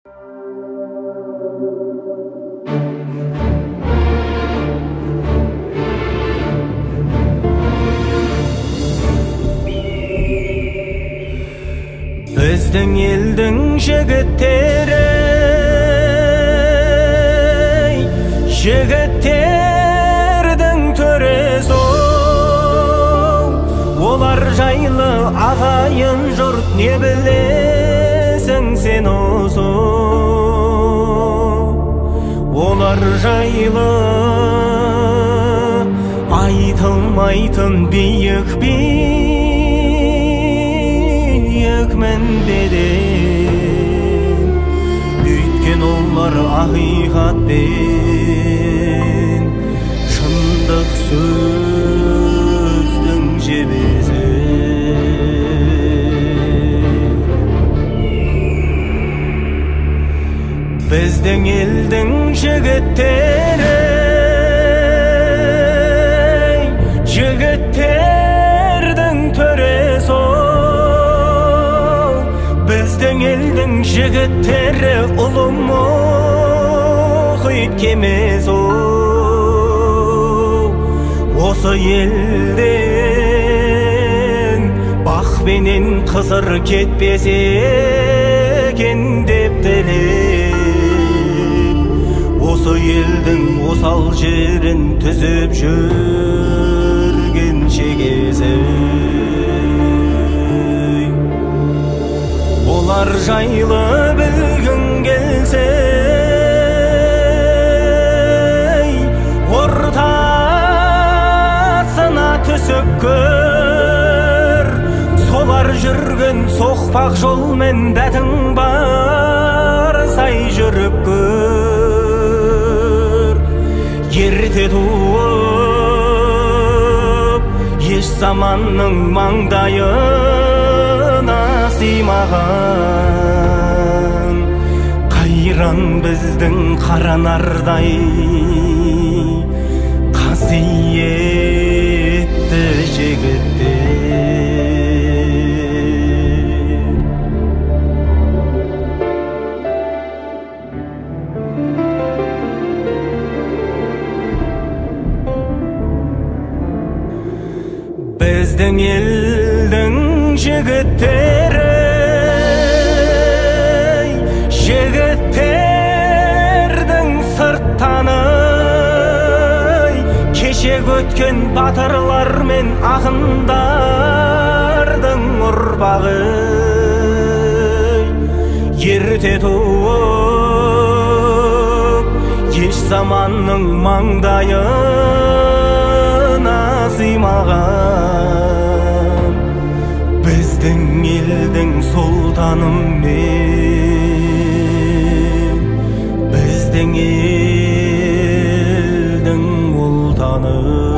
Біздің елдің жігіттері, жігіттердің төресі, олар жайлы ағайын жұрт не білесің сен осы? Олар жайлы айтылмайтын биік биік мінбеден, өйткен олар ақиқатпен шындық сөздің жебесі. Біздің елдің жігіттері, жігіттердің төресі, біздің елдің жігіттері ұлы мұхит кемесі. Осы елден бақ пенен қызыр кетпесе екен деп тілеп, осы елдің осал жерін түзіп жүрген шегесі. Олар жайлы білгің келсе, ортасына түсіп көр, солар жүрген соқпақ жолмен дәтің бар сай жүріп көр. Ерте туып, еш заманның маңдайына сыймаған, қайран біздің қара нардай қасиетті жігіттер. Біздің елдің жігіттері, жігіттердің сырттаны, кеше өткен батырлар мен ақындардың ұрпағы. Ерте туып, еш заманның маңдайына сыймаған, біздің елдің сұлтаны мен, біздің елдің ұлтаны.